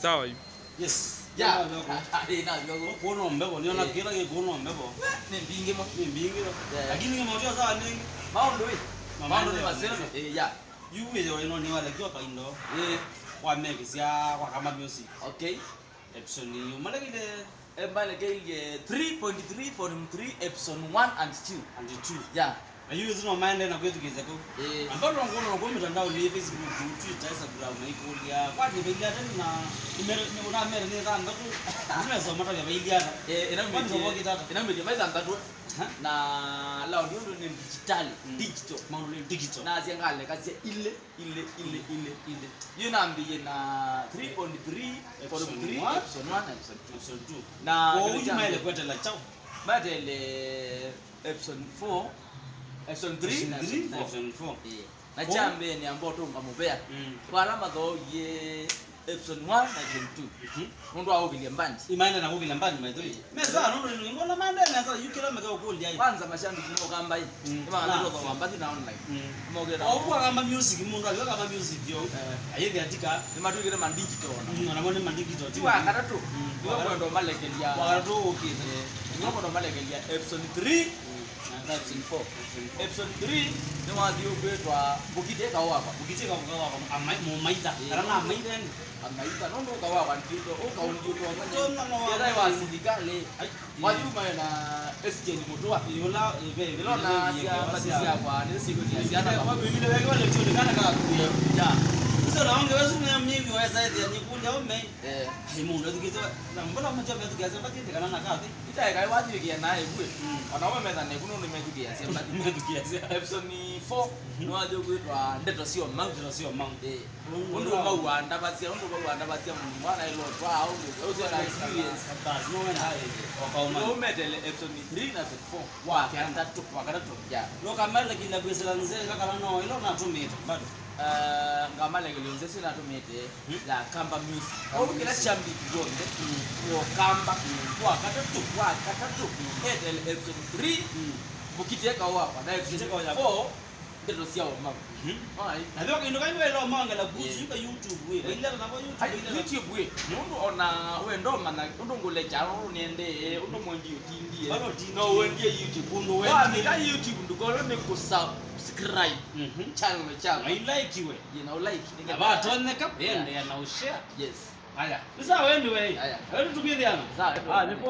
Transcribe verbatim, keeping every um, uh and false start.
Sawa yu. Yes. Yeah. Ĩĩ, na vyo ko. Kuona mbevo, niona kila kikuona mbevo. Nĩ mbingĩ mo. Nĩ mbingĩ mo. Yeah. Lakini ni maũndũ sawa nĩngĩ. Maũndũ ĩ. Maũndũ nĩ maseo. Eh, yeah. Yu wĩyo ĩno nĩ walekiwa kaindo. Eh. Wamekĩsya kwa Kamba Music. Okay. Episode yu. Malekile. Eh, malekile three point three volume three episode one and two. And two. Yeah. Na yu ĩsu no maendee na kwĩthukĩĩsya kũu. Ĩĩ. Ambao no ngũona kũu mitandao nĩ Facebook, Twitter, Instagram, maikũlya, "Kwani vailye ata na nĩmere-, nĩ-, ũnamere nĩ thanthatũ?" Nĩmesoma tavya vailye ata. Eh, ĩnaumĩtye, kwani vavokĩte ata? Ĩnaumĩtye vai thanthatũ. Aha. Na loud ũndũ nĩ digital, mm, digital. Maũndũ nĩ digital. Nasya ngalekasya ilĩ, ilĩ, ilĩ, ilĩ, ilĩ. Yu nambĩĩe na three point three, episode three, one, episode one, episode two. Episode two. Na kwoou yu maĩle kwetela kyaũ? Matele episode four, episode three na episode four. Episode four. Ĩĩ. Na kya mbee nĩ ambao tũnga mũvea. Mm. Kwa ala mathooie episode one na episode two. Mhm. Nũndũ wa ũkĩlya mbandi. Imaenda na kũkĩlya mbandi, by the way. Ĩĩ. Mesa, nũndũ nĩ ngona maende mesa, yu kĩla meka ũkũlya. Kwanza mashabiki mo Kamba ĩ. Mm. Nĩmaandĩte ũthooa mbathi na online. Mm. Mokĩte. Oguo Kamba Music, mũndũ alio Kamba Music yo. Eh. Ayĩthĩ atika. Nĩmatwĩkĩte ma digital ona. Mm, ona mo nĩ ma digital. Ti wa katatũ. Mm. Nĩwe mwendo malekelya. Wa katatũ ũkĩte. Eh. Nĩwe mwendo malekelya episode three. Mm. Na episode four. Episode four. Episode three nĩ wathi ũkwĩtwa Mbũkitĩ Kaũ Wakwa. Mbũkitĩ Kaũ Wakwa. Amai-, mũmaitha. Ĩĩ. Kana na amaitha ene. Amaitha. Nũndũ ũka wakwa ndiũtwa, ũka ũndiũtwa. Tona no. Yenda wa silikalĩ. Ai. Wathi umae na Estienne Mũtũa. Ĩĩ, ũla, ĩĩ, ve, ĩla ve, nasya ve, mbathi ve, syakwa, nĩ syĩkũlya syana. Kwa vile weke wale tio kana ka kuya. Ya. Sasa na wange wesu na mimi wesa ethia nyikũlya ume. Eh. Ai, mũndũ athukĩĩsya, na mbona mtu amethukia sema tete kana na kathi? Itaeka wathiũkĩa naĩ ĩvuĩ. Mm. Ona we metha neku nũndũ methukĩĩasya mbathi. Methukĩĩasya. Episode four, mhm, nĩwathi ũkwĩtwa Ndeto Syo Mau. Ndeto Syo Mau. Eh. Ũndũ mau wandavasya, ũndũ mau wandavasya mũndũ mwana ĩlotwa, ũndũ ũcio na experience. Basi, no wenda. Wakauma. Nĩũmetele episode three na episode four. Wa katatũ. Wa katatũ. Yeah. Nũkamalekile kwĩsĩla nzee, kakala no ĩla ũnatũmĩte, bado. Eh, ngamalekelyo nzeo syĩla natũmĩte. Hmm? Ya Kamba Music. Kamba Music. Kwoou kĩla kyambĩki kyonthe, mm, wa Kamba, mm, wa katatũ, wa katatũ, mm, etele episode three, mm, Mbũkitĩ Kaũ Wakwa, na episode four, Mbũkitĩ Kaũ Wakwa. Ndeto Sya Ũmau. Mhm. Alright. Na vyo kĩndũ kaĩ wĩla ũmangala kuhusu, yeah, yuka YouTube wĩ. Yeah. Waileta nako YouTube, ai, waileta. YouTube wĩ. Nũndũ ona wenda ũmanya ũndũ ngũlekya, ũndũ nĩendee, ũndũ mwendi ũtindie. Bado ũtindie. No wendie YouTube. Ũndũ wendie. Wafika YouTube ndũkole nĩ kũsubscribe. Mhm. Channel chako. Na ilike we. Yĩ na ũlike. Na vatonyeka, yeah, endea na ũshare. Yes. Aya. Nĩ sawa anyway. Aya. Wewe tukwĩthĩana. Sawa, anyway. Ah, nĩ poa.